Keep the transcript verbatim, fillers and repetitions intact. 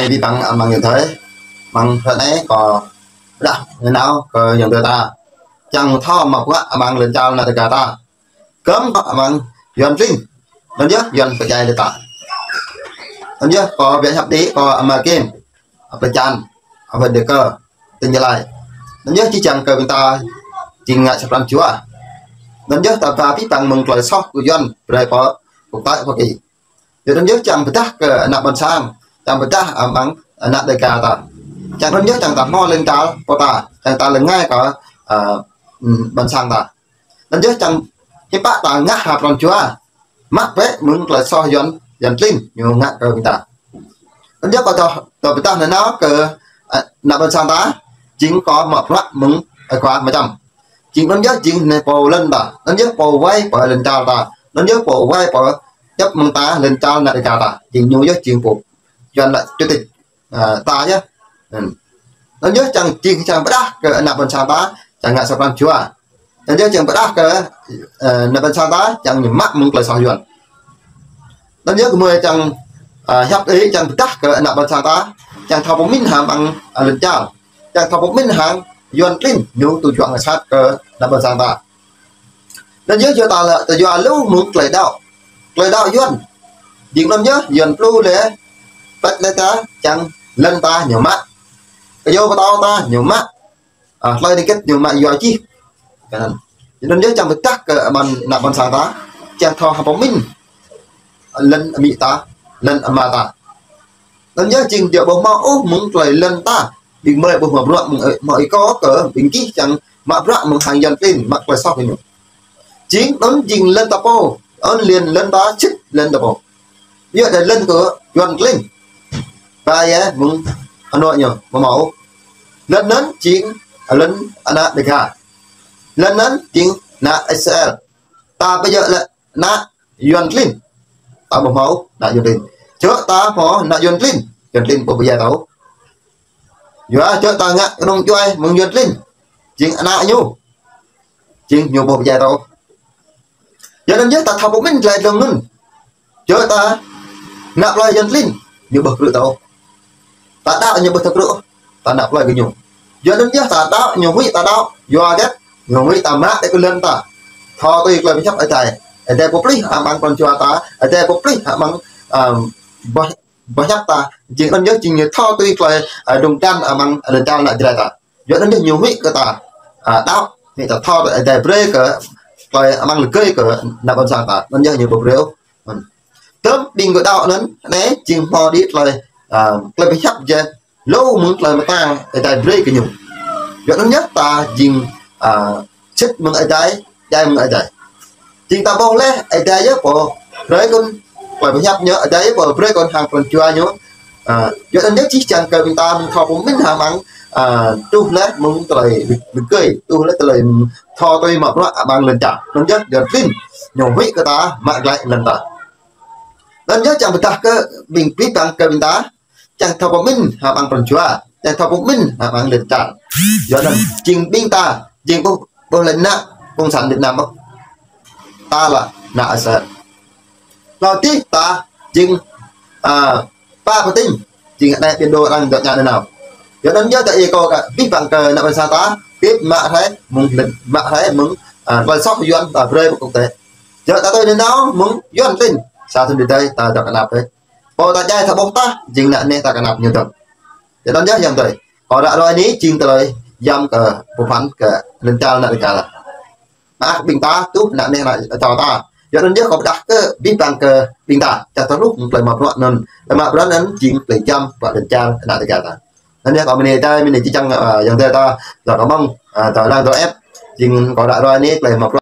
Ƀing ta amăng ayŏng adơi, amăng hrơi anai kâo pơdah nanao kơ ayŏng adơi ta. Čang thâo mă bruă amăng lŏn čar ană Dêga ta. Kơm amăng Yuan klin. Anŭn yơh Yuan pơdjai lĕ ta. Anŭn yơh kâo biă hiăp đĭ kâo ama Kim, ama Čan, ama Dêga, tỉnh Gia Lai. Anŭn yơh či čang kơ ƀing ta jing ngă sa pran jua. Anŭn yơh ta ba abih bang mơ̆ng tơlơi soh kơ Yuan brơi pơ quốc tế Hoa Kỳ. Yua anŭn yơh čang pơdah kơ ană ƀôn sang, čang pơdah amăng ană Dêga ta. Čang anŭn yơh čang ta hmâo lŏn čar pô ta, čang ta lŏn ngai kơ, ơ, ƀôn sang ta. Anŭn yơh čang hiư̆m pă ta ngă ha pran jua. Mă bĕ mơ̆ng tơlơi soh Yuan, Yuan klin ñu ngă kơ ƀing ta. Anŭn yơh kâo tơ, tơ pơdah nanao kơ, ơ, ană ƀôn sang ta, jing kâo mă bruă mơ̆ng ơi khua Ama Čăm. Jing anŭn yơh jing anai pô lŏn ta, anŭn yơh pô wai pơ lŏn čar ta, anŭn yơh pô wai pơ djŏp mơ̆ng ta lŏn čar ană Dêga ta. Jing ñu yơh jing pô Yuan lĕ chủ tịch, ơ, ta yơh. Anŭn yơh čang jing čang pơdah kơ ană ƀôn sang ta, čang ngă sa pran jua. Anŭn yơh čang pơdah kơ, ơ, ană ƀôn sang ta, čang ñu mă mơ̆ng tơlơi soh Yuan. Anŭn yơh kơmơi čang, ơ, hiăp đĭ čang pơdah kơ ană ƀôn sang ta, čang thâo pơmĭn hăng amăng, ơ, lŏn čar. Čang thâo pơmĭn hăng Yuan klin ñu tŭ juă ngă sat kơ ană ƀôn sang ta. Anŭn yơh yua ta lĕ, ta yua lu mơ̆ng tơlơi đaŏ. Tơlơi đaŏ Yuan. Jing anŭn yơh Yuan plu lĕ, pĕt lĕ ta, čang lŏn ta ñu mă. Kơyâo pơtâo ta ñu mă. Ơ, tơlơi đĭ kĕt ñu mă yua čih. Kơ anŭn. Anŭn yơh čang pơdah kơ amăng ană ƀôn sang ta, čang thâo hăng pơmĭn lŏn amĭ ta, lŏn ama ta. Anŭn yơh jing djơ̆ ƀu hmâo ôh mơ̆ng tơlơi lŏn ta. Ƀing mơi ƀu hmâo bruă mơ̆ng, ơ, hmâo ih kâo kơ ƀing gih čang mă bruă mơ̆ng hăng Yuan klin, mă tơlơi soh kơ ñu. Jing anŭn jing lŏn ta pô, anŭn lŏn, lŏn ta sĭt lŏn ta pô. Yua dah lŏn kơ Yuan klin. Ba yơh mơ̆ng Hà Nội ñu, ƀu hmâo ôh. Lŏn anŭn jing lŏn ană Dêga. Lŏn anŭn jing ană Israel. Ta ƀu djơ̆ lĕ ană Yuan klin. Ta ƀu hmâo ană Yuan klin. Čơ̆ ta hmâo ană Yuan klin. Yuan klin ƀu pơdjai ta ôh. Yua čơ̆ ta ngă kơnung djuai mơ̆ng Yuan klin. Jing ană ñu. Jing ñu ƀu pơdjai ta ôh. Yua anŭn yơh ta thâo pơmĭn tơlơi dlông anŭn. Čơ̆ ta ngă plơi Yuan klin. Ñu ƀu krư̆ ta ôh. Ta đaŏ ñu ƀu thâo krư̆ ôh, ta nao plơi kơ ñu. Yua anŭn yơh ta đaŏ, ñu huĭ ta đaŏ, yua hơget, ñu huĭ ta mă đĕ kơ lŏn ta. Thâo tui tơlơi pơhiăp Ơi Adai. Ơi Adai pơplih amăng pran jua ta, Ơi Adai pơplih amăng, ơ, boh, boh hiăp ta. Jing anŭn yơh jing ñu thâo tui tơlơi, ơ, dŏng dăn amăng lŏn čar ană Jrai ta. Yua anŭn yơh ñu huĭ kơ ta, ơ, đaŏ, huĭ ta thâo tui Ơi Adai brơi kơ, tơlơi amăng rơgơi kơ ană ƀôn sang ta. Anŭn yơh ñu ƀu brơi ôh. Tơm ƀing gơ̆ đaŏ anŭn, anai jing hmâo đĭ tơlơi, ơ, tơlơi pơhiăp jĕ, lu mơ̆ng tơlơi mơta Ơi Adai brơi kơ ñu. Yua anŭn yơh ta jing, ơ, sĭt mơ̆ng Ơi Adai, djai mơ̆ng Ơi Adai. Jing ta ƀuh lĕ Ơi Adai yơh pô brơi kơ tơlơi pơhiăp ñu, Ơi Adai yơh pô brơi kơ hăng pran jua ñu. Ơ, yua anŭn yơh čih čang kơ ƀing ta mơ̆ng thâo pơmĭn hăng mơ̆ng, ơ, truh lĕ mơ̆ng tơlơi rơgơi, truh lĕ tơlơi thâo tui mă bruă amăng lŏn čar. Anŭn yơh Yuan klin ñu huĭ kơ ta mă glaĭ lŏn ta. Anŭn yơh čang pơdah kơ ƀing abih bang kơ ƀing ta, čang thâo pơmĭn hăng amăng pran jua, čang thâo pơmĭn hăng amăng lŏn čar. Yua anŭn jing ƀing ta, jing ƀu, ƀu lĕ ană Cộng sản Việt Nam ôh. Ta lĕ ană Israel. Hlâo dih ta jing, ơ, pă pơtĭng, jing anai ƀing đô arăng dŏ ngă nanao. Yua anŭn yơh ta ih kâo kơ abih bang kơ ană ƀôn sang ta, kĭ mă hrơi mơ̆ng lŏn, mă hrơi mơ̆ng, ơ, tơlơi soh Yuan ta brơi pơ quốc tế. Yua ta tui nanao mơ̆ng Yuan klin, sa thŭn tơdơi ta dŏ kơnăp hrơi. Pô ta djai ta ƀuh ta, jing ană neh ta kơnăp ñu dŏ. Yua anŭn yơh ayŏng adơi. Kâo ră ruai anai jing tơlơi yăm kơ pơphan kơ lŏn čar ană Dêga ta. Mơak ƀing ta truh ană neh ană čô ta. Yua anŭn yơh kâo pơdah kơ abih bang kơ ƀing ta. Čang ta hluh mơ̆ng tơlơi mă bruă anŭn. Tơlơi mă bruă anŭn jing tơlơi yăm pơ lŏn čar ană Dêga ta. Anŭn yơh kâo mơ̆n anai, mơ̆n anai či čang, ơ, ayŏng adơi ta, dŏ kơ mơ̆ng, ơ, dŏ lăng dŏ ĕp. Jing kâo ră ruai anai tơlơi mă bruă